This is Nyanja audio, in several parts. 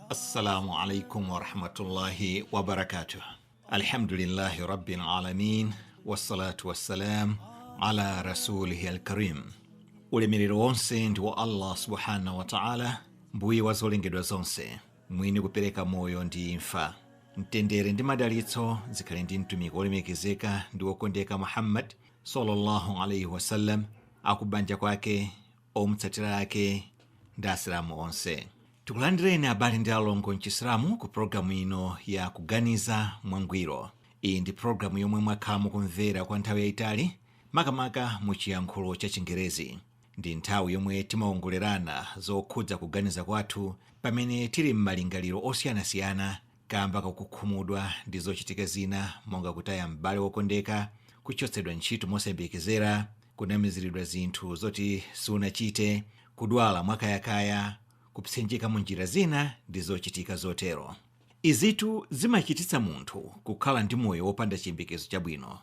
Assalamu alaikum warahmatullahi wabarakatuh. Alhamdulillahi rabbil alamin wassalatu wassalam ala rasulihi alkarim. Ulemerero wonse ndi wa Allah subhanahu wa ta'ala, mbuye wa zolengedwa zonse, mwini kupereka moyo ndi imfa. Mtendere ndi madalitso zikhale ndi mtumiki wolemekezeka ndi wokondeka Muhammad sallallahu alaihi wasallam, akubanja kwake, omutsatira ake ndi asilamu onse. Tikulandireni abale ndi alongo mchisilamu ku pologalamu ino ya Kuganiza Mwangwiro. Iyi ndi pologalamu yomwe mwakhala mukumvera kwa nthawi yayitali, makamaka mu chiyankhulo cha Chingerezi. Ndi nthawi yomwe timawongolerana zokhudza kuganiza kwathu pamene tili m'malingaliro osiyanasiyana kamba kakukhumudwa ndi zochitika zina, monga kutaya m'bale wokondeka, kuchotsedwa ntchito mosayembekezera, kunamiziridwa zinthu zoti sunachite, kudwala mwakayakaya, kupsinjika mu njira zina ndi zochitika zotero. Izitu zimachititsa munthu kukhala ndi moyo wopanda chiyembekezo chabwino,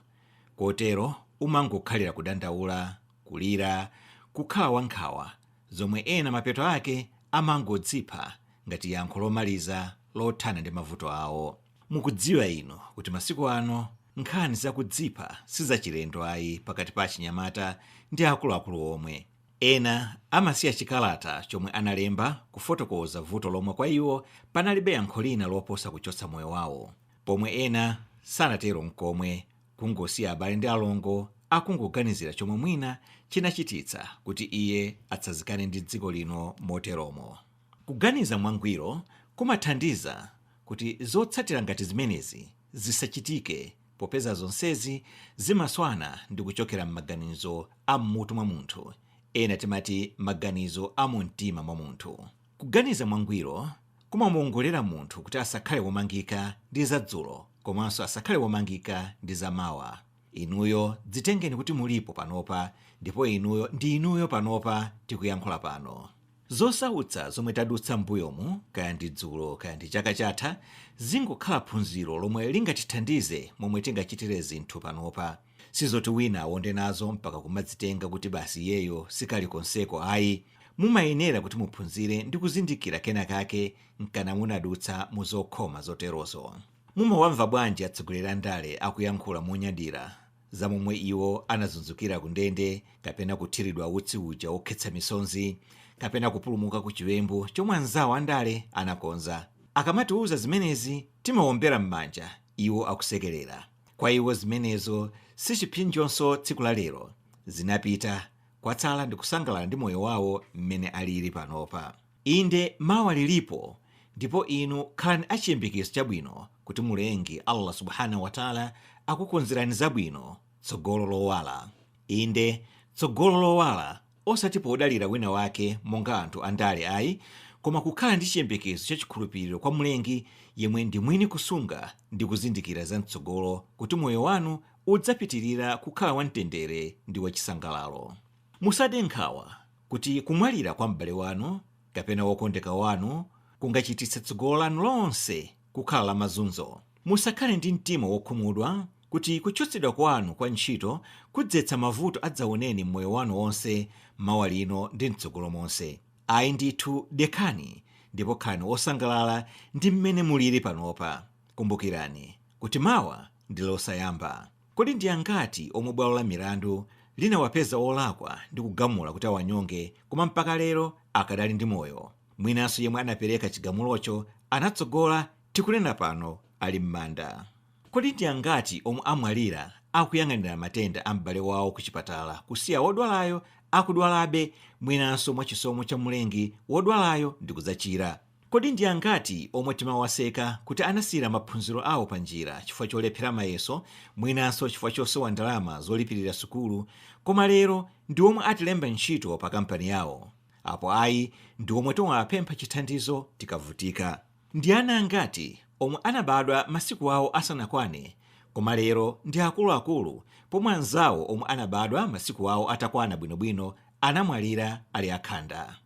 kotero umangokhalira kudandaula, kulira, kukhala wankhawa, zomwe ena mapeto ake amangodzipha ngati yankho lomaliza lothana ndi mavuto awo. Mukudziwa inu kuti masiku ano nkhani zakudzipha sizachilendo ayi pakati pa achinyamata ndi akuluakulu omwe. Ena amasiya chikalata chomwe analemba kufotokoza vuto lomwe kwa iwo panalibe yankho lina loposa kuchotsa moyo wawo, pomwe ena sanatero nkomwe, kungosiya abale ndi alongo akungoganizira chomwe mwina chinachititsa kuti iye atsazikane ndi dziko lino moteromo. Kuganiza mwangwiro kumathandiza kuti zotsatira ngati zimenezi zisachitike, popeza zonsezi zimaswana ndi kuchokera m'maganizo a mmutu mwa munthu, ena timati maganizo a mumtima mwa munthu. Kuganiza mwangwiro kumamuongolera munthu kuti asakhale womangika ndi zadzulo komanso asakhale womangika ndi zamawa. Inuyo dzitengeni kuti mulipo panopa, ndipo inuyo ndi inuyo panopa tikuyankhula pano. Zosautsa zomwe tadutsa m'mbuyomu, kaya ndi dzulo kaya ndi chaka chatha, zingokhala phunziro lomwe lingatithandize momwe tingachitire zinthu panopa. Sizoti wina awonde nazo mpaka kumadzitenga kuti basi iyeyo sikali konseko ayi. Mumayenera kuti muphunzire ndi kuzindikira kenakake nkana munadutsa mu zokhoma zoterozo. Mumawamva bwanji atsogoleri a ndale akuyankhula monyadira za momwe iwo anazunzukira ku ndende, kapena kuthiridwa utsi uja wokhetsa misonzi, kapena kupulumuka ku chiwembu chomwe anzawo andale anakonza? Akamatiuza zimenezi timawombera m'manja iwo akusekerera. Kwa iwo zimenezo sichipsinjonso tsiku la lero, zinapita, kwatsala ndi kusangalala ndi moyo wawo mmene alili panopa. Inde, mawa lilipo, ndipo inu khalani achiyembekezo chabwino kuti Mulengi Allah subhanahu wataala akukonzerani zabwino, tsogolo lowala. Inde, tsogolo lowala, osati podalira wina wake monga anthu andale ayi, koma kukhala ndi chiyembekezo cha chikhulupiriro kwa Mlengi yemwe ndi mwini kusunga ndi kuzindikira za mtsogolo, kuti moyo wanu udzapitirira kukhala wamtendere ndi wachisangalalo. Musade nkhawa kuti kumwalira kwa m'bale wanu kapena wokondeka wanu kungachititse tsogolo lanu lonse kukhala la mazunzo. Musakhale ndi mtima wokhumudwa kuti kuchotsedwa kwanu kwa ntchito kudzetsa mavuto adzaoneni m'moyo wanu wonse, mawa lino ndi mtsogolo monse. Ayi ndithu, dekhani ndipo khalani wosangalala ndi mmene mulili panopa. Kumbukirani kuti mawa ndi losayamba. Kodi ndi angati omwe bwalo la milandu linawapeza olakwa ndi kugamula kuti awanyonge, koma mpaka lero akadali ndi moyo? Mwinanso yemwe anapereka chigamulocho anatsogola, tikunena pano ali m'manda. Kodi ndi angati omwe amwalira akuyang'anira matenda a m'bale wawo ku chipatala, kusiya wodwalayo akudwalabe, mwinanso mwachisomo cha Mlengi wodwalayo ndi kudzachira? Kodi ndi angati omwe timawaseka kuti anasiyira maphunziro awo pa njira chifukwa cholephera mayeso, mwinanso chifukwa chosowa ndalama zolipirira sukulu, koma lero ndi omwe atilemba ntchito pa kampani yawo, apo ayi ndi omwe timawapempha chithandizo tikavutika? Ndi ana angati omwe anabadwa masiku awo asanakwane, koma lero ndi akuluakulu, pomwe anzawo omwe anabadwa masiku awo atakwana bwinobwino anamwalira ali akhanda?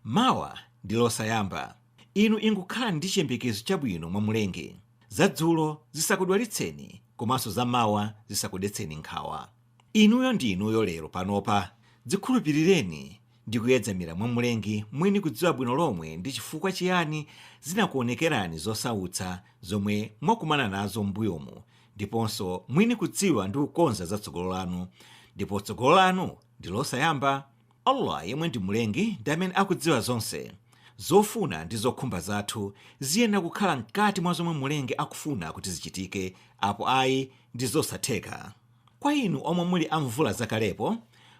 Mawa ndi losayamba. Inu ingokhalani ndi chiyembekezo chabwino mwa Mlengi. Zadzulo zisakudwalitseni komanso zamawa zisakudetseni nkhawa. Inuyo ndi inuyo lero panopa. Dzikhulupirireni. Ndi kuyedzamira mwa Mlengi mwini kudziwa bwino lomwe ndi chifukwa chiyani zinakuonekerani zosautsa zomwe mwakumana nazo m'mbuyomu, ndiponso mwini kudziwa ndi kukonza za tsogolo lanu, ndipo tsogolo lanu ndi losayamba. Allah yemwe ndi Mlengi ndi amene akudziwa zonse. Zofuna ndi zokhumba zathu ziyenera kukhala mkati mwa zomwe Mlengi akufuna kuti zichitike, apo ayi ndi zosatheka. Kwa inu omwe muli amvula zakalepo,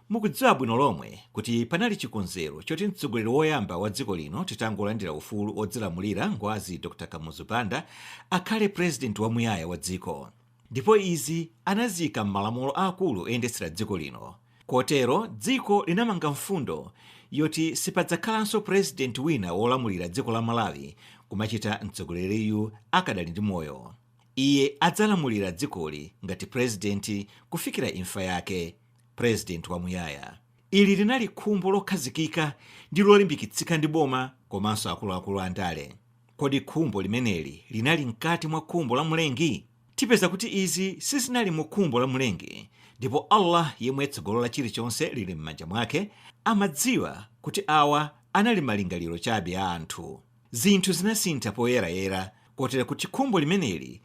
mukudziwa bwino lomwe kuti panali chikonzero choti mtsogoleri woyamba wa dziko lino titangolandira ufulu odzilamulira, Ngwazi Dr Kamuzu Banda, akhale purezidenti wamuyaya wa dziko, ndipo izi anaziyika m'malamulo akulu oyendetsera dziko lino. Kotero dziko linamanga mfundo yoti sipadzakhalanso purezidenti wina wolamulira dziko la Malawi kumachita mtsogoleriyu akadali ndi moyo. Iye adzalamulira dzikoli ngati purezidenti kufikira imfa yake, purezidenti wamuyaya. Ili linali khumbo lokhazikika ndi lolimbikitsika ndi boma komanso akuluakulu andale. Kodi khumbo limeneli linali mkati mwa khumbo la Mlengi? Tipeza kuti izi sizinali mu khumbo la Mlengi, ndipo Allah yemwe tsogolo la chilichonse lili m'manja mwake amadziwa kuti awa anali malingaliro chabe a anthu. Zinthu zinasintha poyerayera kotero kuti khumbo limeneli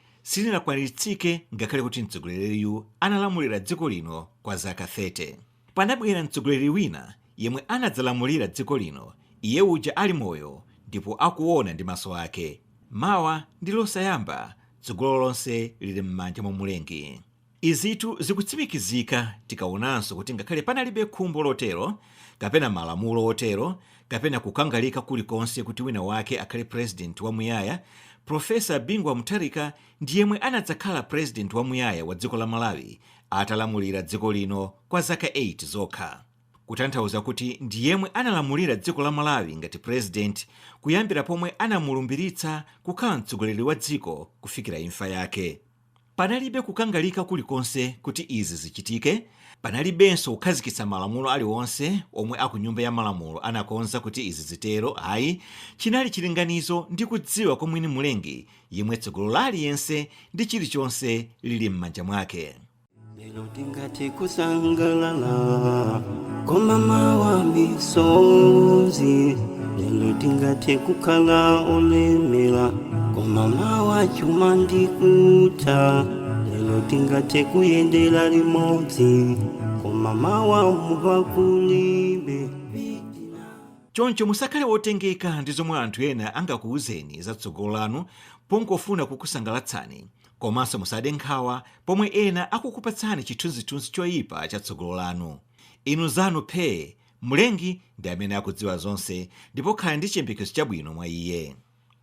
silinakwaniritsike ngakhale kuti mtsogoleriyu analamulira dziko lino kwa zaka 30. Panabwera mtsogoleri wina yemwe anadzalamulira dziko lino iye uja ali moyo ndipo akuona ndi maso ake. Mawa ndi losayamba, tsogolo lonse lili m'manja mwa Mlengi. Izitu zikutsimikizika tikaonanso kuti ngakhale panalibe khumbo lotero kapena malamulo otero kapena kukangalika kulikonse kuti wina wake akhale purezidenti wamuyaya, Profesa Bingu wa Mutharika ndi yemwe anadzakhala purezidenti wamuyaya wa dziko la Malawi atalamulira dziko lino kwa zaka 8 zokha. Kutanthauza kuti ndi yemwe analamulira dziko la Malawi ngati purezidenti kuyambira pomwe anamulumbiritsa kukhala mtsogoleri wa dziko kufikira imfa yake. Panalibe kukangalika kulikonse kuti izi zichitike, panalibenso kukhazikitsa malamulo aliwonse omwe aku nyumba ya malamulo anakonza kuti izi zitero. Ayi, chinali chilinganizo ndi kudziwa kwa mwini Mlengi yemwe tsogolo la aliyense ndi chilichonse lili m'manja mwake. Lero tingathe kusangalala, koma mawa misozi. Lero tingathe kukhala olemera, koma mawa chuma ndikutha. Lero tingathe kuyendera limodzi, koma mawa mupakulibe. Choncho musakhale wotengeka ndi zomwe anthu ena angakuwuzeni za tsogolo lanu pongofuna kukusangalatsani, komanso musade nkhawa pomwe ena akukupatsani chithunzithunzi choyipa cha tsogolo lanu. Inu zanu phee, Mlengi ndi amene akudziwa zonse, ndipo khalani ndi chiyembekezo chabwino mwa iye.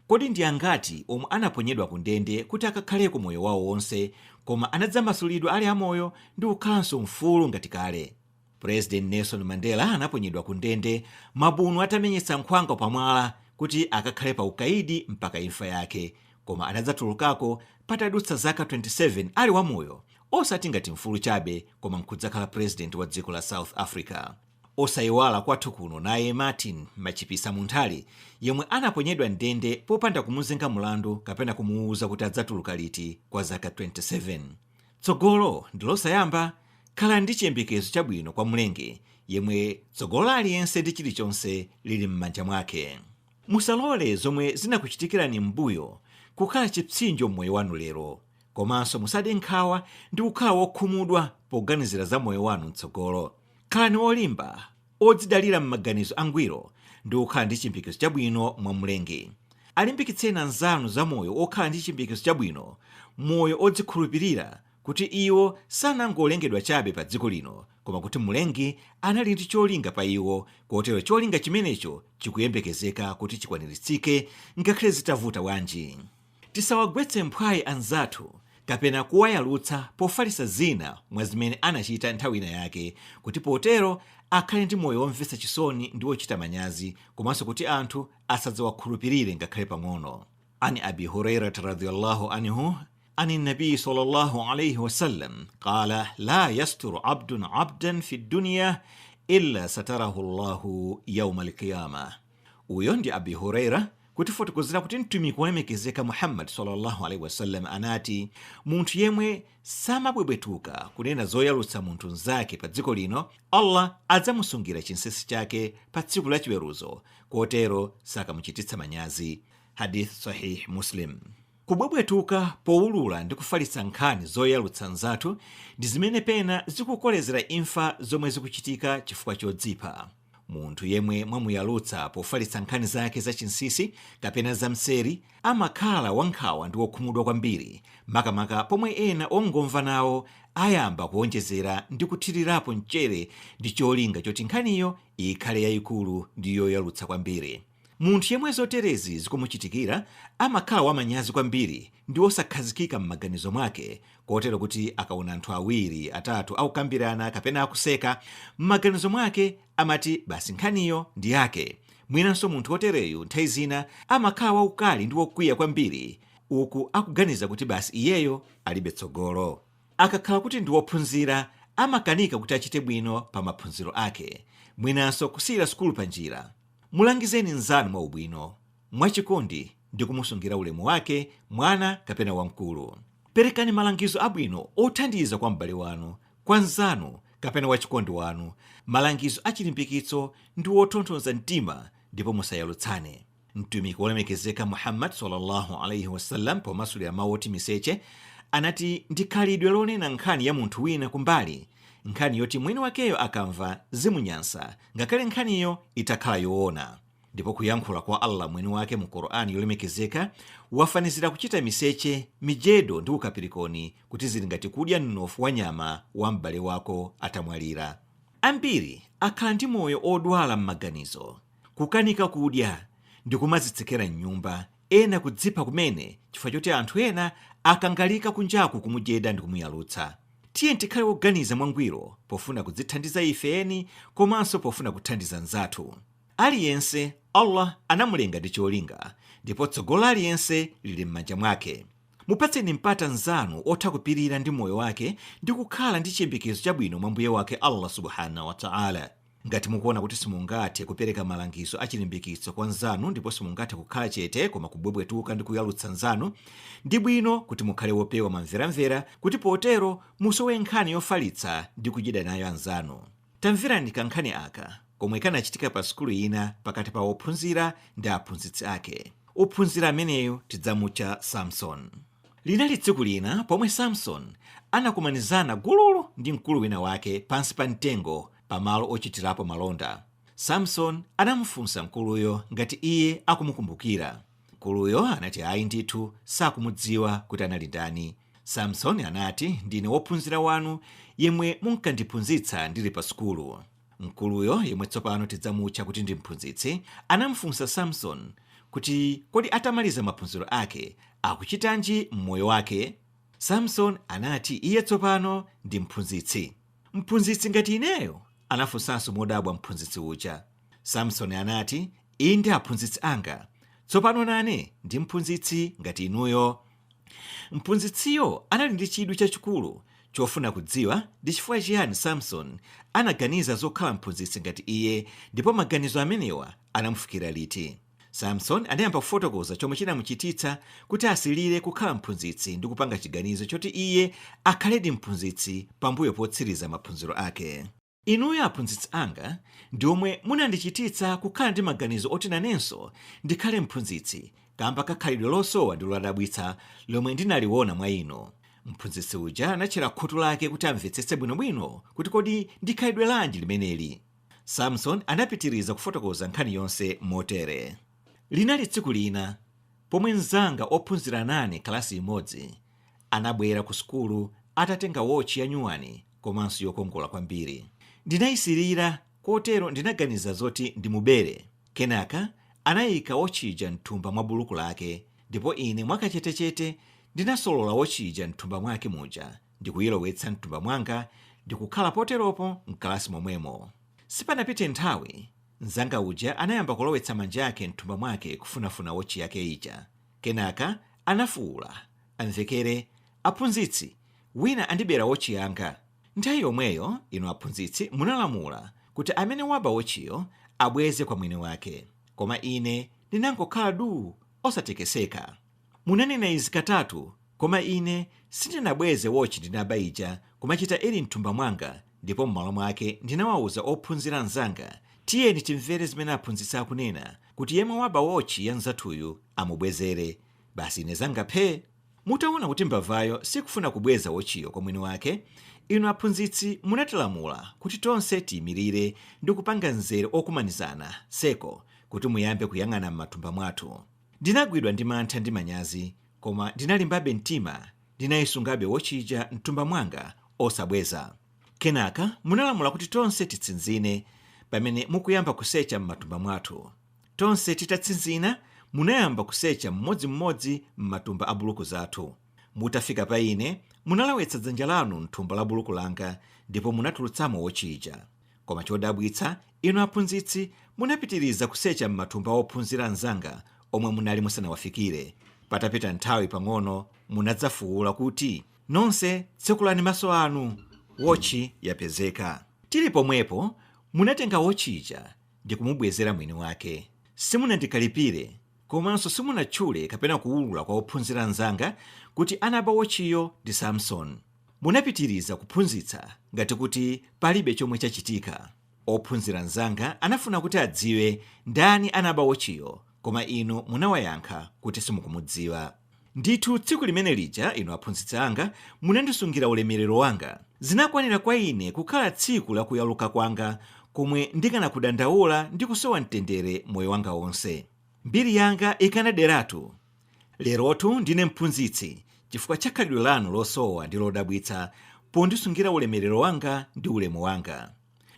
Kodi ndi angati omwe anaponyedwa ku ndende kuti akakhaleko moyo wawo wonse, koma anadzamasulidwa ali amoyo ndi kukhalanso mfulu ngati kale? President Nelson Mandela anaponyedwa ku ndende mabunu atamenyetsa nkhwangwa pamwala kuti akakhale pa ukaidi mpaka imfa yake, koma anadzatulukako patadutsa zaka 27 ali wamoyo, osati ngati mfulu chabe koma nkudzakhala president wa dziko la South Africa. Osayiwala kwathu kuno naye Martin Machipisa Munthali yemwe anaponyedwa ndende popanda kumuzenga mulandu kapena kumuwuza kuti adzatuluka liti kwa zaka 27. Tsogolo ndi losayamba, khalani ndi chiyembekezo chabwino kwa Mlengi yemwe tsogolo la aliyense ndi chilichonse lili m'manja mwake. Musalole zomwe zinakuchitikirani m'mbuyo kukhala chipsinjo m'moyo wanu lero, komanso musade nkhawa ndi kukhala wokhumudwa poganizira za moyo wanu mtsogolo. Khalani olimba, odzidalira m'maganizo angwiro ndi kukhala ndi chiyembekezo chabwino mwa Mlengi. Alimbikitseni anzanu za moyo okhala ndi chiyembekezo chabwino, moyo odzikhulupirira kuti iwo sanangolengedwa chabe pa dziko lino, koma kuti Mlengi anali ndi cholinga pa iwo, kotero cholinga chimenecho chikuyembekezeka kuti chikwaniritsike ngakhale zitavuta bwanji. Tisawagwetse mphwayi anzathu kapena kuwayalutsa pofalitsa zina mwa zimene anachita nthawi ina yake, kuti potero akhale ndi moyo womvetsa chisoni ndi wochita manyazi, komanso kuti anthu asadzawakhulupirire ngakhale pang'ono. An Abi Hurairata radiyallahu anhu an nabiyi sallallahu alayhi wasallam qala la yasturu abdun abdan fi dunya illa satarahu Llahu yauma alqiyama. Uyo ndi Abi Huraira kutifotokozera kuti mtumiki wolemekezeka Muhammad sallallahu alaihi wasallam anati, munthu yemwe samabwebwetuka kunena zoyalutsa munthu mnzake pa dziko lino, Allah adzamusungira chinsinsi chake pa tsiku la chiweruzo, kotero sakamuchititsa manyazi. Hadith Sahih Muslim. Kubwebwetuka powulula ndi kufalitsa nkhani zoyalutsa nzathu ndi zimene pena zikukolezera imfa zomwe zikuchitika chifukwa chodzipha. Munthu yemwe mwamuyalutsa pofalitsa nkhani zake zachinsinsi kapena zamseri amakhala wankhawa ndi wokhumudwa kwambiri, makamaka pomwe ena ongomva nawo ayamba kuonjezera ndi kuthirirapo mchere ndi cholinga choti nkhaniyo ikhale yayikulu ndi yoyalutsa kwambiri. Munthu yemwe zoterezi zikumuchitikira amakhala wamanyazi kwambiri ndi wosakhazikika m'maganizo mwake, kotero kuti akaona anthu awiri atatu akukambirana kapena akuseka, m'maganizo mwake amati basi nkhaniyo ndi yake. Mwinanso munthu wotereyu nthawi zina amakhala waukali ndi wokwiya kwambiri, uku akuganiza kuti basi iyeyo alibe tsogolo. Akakhala kuti ndi wophunzira amakanika kuti achite bwino pa maphunziro ake, mwinanso kusiyira sukulu pa njira. Mulangizeni mnzanu mwaubwino, mwachikondi ndi kumusungira ulemu wake, mwana kapena wamkulu. Perekani malangizo abwino othandiza kwa m'bale wanu, kwa mnzanu kapena wachikondi wanu, malangizo achilimbikitso ndi otonthoza mtima, ndipo musayalutsane. Mtumiki wolemekezeka Muhammad sallallahu alaihi wasallam pomasulira mawu oti miseche anati ndi khalidwe lonena nkhani ya munthu wina kumbali, nkhani yoti mwini wakeyo akamva zimunyansa ngakhale nkhaniyo itakhala yoona. Ndipo kuyankhula kwa Allah mwini wake mu Qur'ani yolemekezeka wafanizira kuchita miseche, mijedo ndi ukapirikoni kuti zili ngati kudya mnofu wa nyama wa m'bale wako atamwalira. Ambiri akhala ndi moyo odwala m'maganizo, kukanika kudya ndi kumadzitsekera m'nyumba, ena kudzipha kumene chifukwa choti anthu ena akangalika kunjaku kumujeda ndi kumuyalutsa. Tiye tikhale woganiza mwangwiro pofuna kudzithandiza ife eni komanso pofuna kuthandiza nzathu. Aliyense Allah anamulenga ndi cholinga, ndipo tsogolo aliyense lili m'manja mwake. Mupatseni mpata nzanu otha kupirira ndi moyo wake ndi kukhala ndi chiyembekezo chabwino mwa mbuye wake Allah subhanahu wa ta'ala. Ngati mukuona kuti simungathe kupereka malangizo achilimbikitso kwa nzanu ndipo simungathe kukhala chete koma kubwebwetuka ndi kuyalutsa nzanu, ndi bwino kuti mukhale wopewa mamveramvera kuti potero musowe nkhani yofalitsa ndi kudyeda nayo anzanu. Tamverani kankhani aka komwe kanachitika pa sukulu ina pakati pa ophunzira ndi aphunzitsi ake. Ophunzira ameneyo tidzamutcha Samson. Linali tsiku lina pomwe Samson anakumanizana gululu ndi mkulu wina wake pansi pa mtengo pamalo ochitirapo malonda. Samson anamufunsa mkuluyo ngati iye akumukumbukira. Mkuluyo anati ayi ndithu sakumudziwa kuti anali ndani. Samson anati, ndine wophunzira wanu yemwe munkandiphunzitsa ndili pa sukulu. Mkuluyo yemwe tsopano tidzamutcha kuti ndi mphunzitsi anamufunsa Samson kuti kodi atamaliza maphunziro ake akuchitanji m'moyo wake. Samson anati iye tsopano ndi mphunzitsi. Mphunzitsi ngati ineyo? Anafunsanso modabwa mphunzitsi uja. Samson anati, inde aphunzitsi anga, tsopano nane ndi mphunzitsi ngati inuyo. Mphunzitsiyo anali ndi chidwi chachikulu chofuna kudziwa ndi chifukwa chiyani Samson anaganiza zokhala mphunzitsi ngati iye, ndipo maganizo amenewa anamufikira liti. Samson anayamba kufotokoza chomwe chinamuchititsa kuti asilire kukhala mphunzitsi ndi kupanga chiganizo choti iye akhaledi mphunzitsi pambuyo potsiriza maphunziro ake. Inuyo aphunzitsi anga ndi omwe munandichititsa kukhala ndi maganizo oti nanenso ndikhale mphunzitsi kamba kakhalidwe losowa ndi lodabwitsa lomwe ndinaliona mwa inu. Mphunzitsi uja anatchera khutu lake kuti amvetsetse bwinobwino kuti kodi ndi khalidwe lanji limeneli. Samson anapitiriza kufotokoza nkhani yonse motere. Linali tsiku lina pomwe mnzanga ophunzira nane kalasi imodzi anabwera ku sukulu atatenga wotchi ya nyuwani komanso yokongola kwambiri. Ndinayisirira kotero ndinaganiza zoti ndimubere. Kenaka anayika wotchija mthumba mwa buluku lake, ndipo ine mwakachetechete ndinasolola wotchija mthumba mwake muja ndikuyilowetsa mthumba mwanga ndikukhala poteropo mkalasi momwemo. Sipanapite nthawi mnzanga uja anayamba kulowetsa manja ake mthumba mwake kufunafuna wotchi yake ija. Kenaka anafuwula amvekere, aphunzitsi, wina andibera wotchi yanga. Nthawi yomweyo inu aphunzitsi munalamula kuti amene waba wotchiyo abweze kwa mwini wake. Koma ine Ndinangokhala duu osatekeseka. Munanena izi katatu, koma ine sindinabweze wotchi ndinaba ija kumachita ili mthumba mwanga, ndipo m'malo mwake ndinawawuza ophunzira anzanga, tiyeni timvere zimene aphunzitsi akunena kuti yemwe waba wotchi ya mzathuyu amubwezere. Basi ine zanga phee. Mutaona kuti mbavayo sikufuna kubweza wotchiyo kwa mwini wake, inu aphunzitsi munatilamula kuti tonse tiyimirire ndi kupanga mzere okumanizana seko kuti muyambe kuyang'ana m'mathumba mwathu. Ndinagwidwa ndi mantha ndi manyazi, koma ndinalimbabe mtima, ndinayisungabe wotchi ija mthumba mwanga osabweza. Kenaka munalamula kuti tonse titsinzine pamene mukuyamba kusecha m'matumba mwathu. Tonse titatsinzina, munayamba kusecha mmodzimmodzi m'matumba a buluku zathu. Mutafika pa ine, munalowetsa dzanja lanu mthumba la buluku langa ndipo munatulutsamo wotchi ija. Koma chodabwitsa, inu aphunzitsi munapitiriza kusecha m'matumba ophunzira anzanga omwe munali musanawafikire. Patapita nthawi pang'ono munadzafuwula kuti, nonse tsekulani maso anu, wotchi yapezeka. Tili pomwepo munatenga wotchi ija ndi kumubwezera mwini wake. Simunandikalipire, komanso simunatchule kapena kuwulula kwa ophunzira anzanga kuti anaba wotchiyo ndi Samson. Munapitiriza kuphunzitsa ngati kuti palibe chomwe chachitika. Ophunzira anzanga anafuna kuti adziwe ndani anaba wotchiyo, koma inu munawayankha kuti simukumudziwa. Ndithu tsiku limene lija inu aphunzitsi anga munandisungira ulemerero wanga. Zinakwanira kwa ine kukhala tsiku lakuyaluka kwanga komwe ndikanakudandaula ndi kusowa mtendere moyo wanga wonse. Mbiri yanga ikanaderatu. Lerotu ndine mphunzitsi chifukwa cha khalidwe lanu losowa ndi lodabwitsa pondisungira ulemerero wanga ndi ulemu wanga.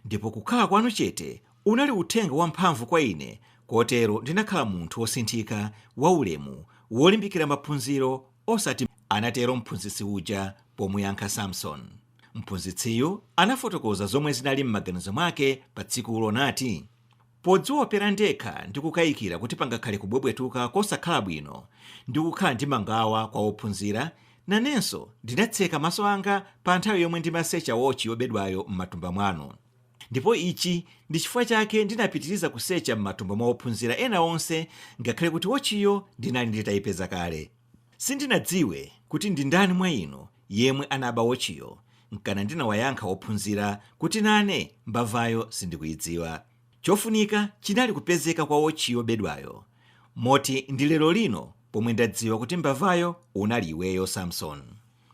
Ndipo kukhala kwanu chete unali uthenga wamphamvu kwa ine, kotero ndinakhala munthu wosinthika, waulemu, wolimbikira maphunziro osati, anatero mphunzitsi uja pomuyankha Samson. Mphunzitsiyu anafotokoza zomwe zinali m'maganizo mwake pa tsikulo nati, podziopera ndekha ndi kukayikira kuti pangakhale kubwebwetuka kosakhala bwino ndi kukhala ndi mangawa kwa ophunzira, nanenso ndinatseka maso anga pa nthawi yomwe ndimasecha wotchi yobedwayo m'matumba mwanu. Ndipo ichi ndi chifukwa chake ndinapitiriza kusecha m'matumba mwa ophunzira ena onse ngakhale kuti wotchiyo ndinali nditayipeza kale. Sindinadziwe kuti ndi ndani mwa inu yemwe anaba wotchiyo, nkana ndinawayankha ophunzira kuti nane mbavayo sindikuyidziwa. Chofunika chinali kupezeka kwa wotchi yobedwayo, moti ndi lero lino pomwe ndadziwa kuti mbavayo unali iweyo Samson.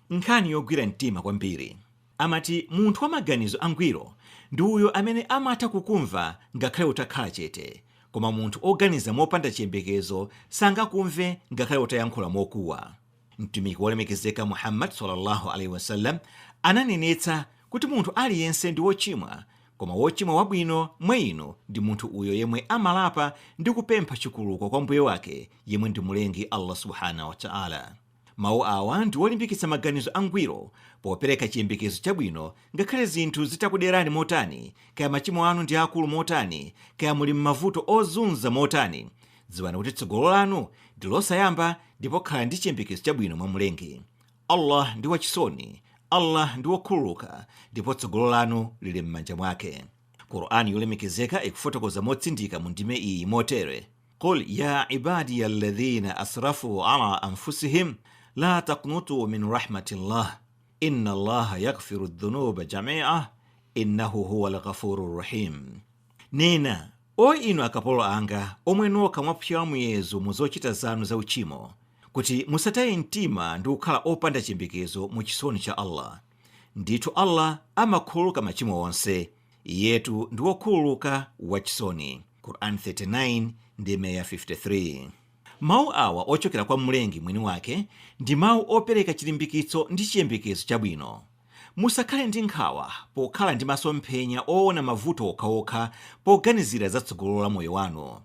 Nkhani yogwira mtima kwambiri. Amati munthu wa maganizo angwiro ndi uyo amene amatha kukumva ngakhale utakhala chete, koma munthu oganiza mopanda chiyembekezo sangakumve ngakhale utayankhula mokuwa. Mtumiki wolemekezeka Muhammad sallallahu alaihi wasallam ananenetsa kuti munthu aliyense ndi wochimwa, koma wochimwa wabwino mwa inu ndi munthu uyo yemwe amalapa ndi kupempha chikhululuko kwa mbuye wake yemwe ndi mulengi Allah subhanahu wa ta'ala. Mawu awa ndi wolimbikitsa maganizo angwiro popereka chiyembekezo chabwino ngakhale zinthu zitakuderani motani, kaya machimo anu ndi akulu motani, kaya muli m'mavuto ozunza motani. Dziwani kuti tsogolo lanu ndi losayamba ndipo khala ndi chiyembekezo chabwino mwa mulengi. Allah ndi wachisoni, Allah ndi wokhululuka ndipo tsogolo lanu lili m'manja mwake. Qur'ani yolemekezeka ikufotokoza motsindika mu ndime iyi motere: Qul ya ibadiya alladhina asrafu ala anfusihim la taqnutu min rahmatillah inna allaha yaghfiru dhunuba jami'a innahu huwa al-ghafurur rahim. Nena, o inu akapolo anga omwe nokha mwapyola muyezo mu zochita zanu za uchimo, kuti musataye mtima ndi kukhala opanda chiyembekezo mu chisoni cha Allah. Ndithu Allah amakhululuka machimo onse, iyetu ndi wokhululuka wachisoni. Quran 39 ndime ya 53. Mawu awa ochokera kwa mlengi mwini wake ndi mawu opereka chilimbikitso ndi chiyembekezo chabwino. Musakhale ndi nkhawa pokhala ndi masomphenya oona mavuto okhaokha poganizira za tsogolo la moyo wanu.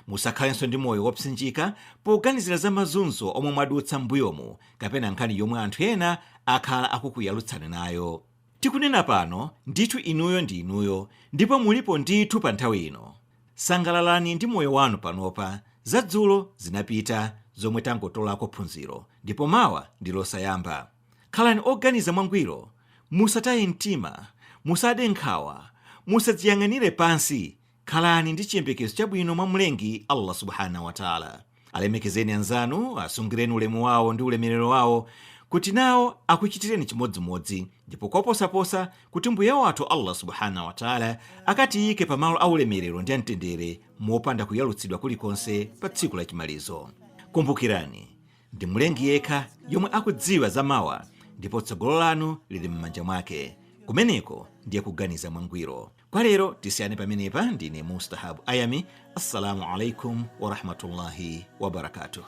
Musakhalenso ndi moyo wopsinjika poganizira za mazunzo omwe mwadutsa m'mbuyomu kapena nkhani yomwe anthu ena akhala akukuyalutsani nayo. Tikunena pano ndithu inuyo ndi inuyo ndipo mulipo ndithu pa nthawi ino. Sangalalani ndi moyo wanu panopa, zadzulo zinapita zomwe tangotolako phunziro ndipo mawa ndi losayamba. Khalani oganiza mwangwiro, musataye mtima, musade nkhawa, musadziyang'anire pansi. Khalani ndi chiyembekezo chabwino mwa Mlengi Allah subhanahu wa taala. Alemekezeni anzanu, asungireni ulemu wawo ndi ulemerero wawo kuti nawo akuchitireni chimodzimodzi, ndipo koposaposa kuti Mbuye wathu Allah subhanahu wa taala akatiyike pamalo a ulemerero ndi amtendere mopanda kuyalutsidwa kulikonse pa tsiku la chimalizo. Kumbukirani, ndi Mlengi yekha yomwe akudziwa za mawa ndipo tsogolo lanu lili m'manja mwake. Kumeneko ndiye kuganiza mwangwiro. Kwa lero tisiyane pamenepa. Ndine Mustahab Ayami. Assalamu alaikum warahmatullahi wabarakatuh.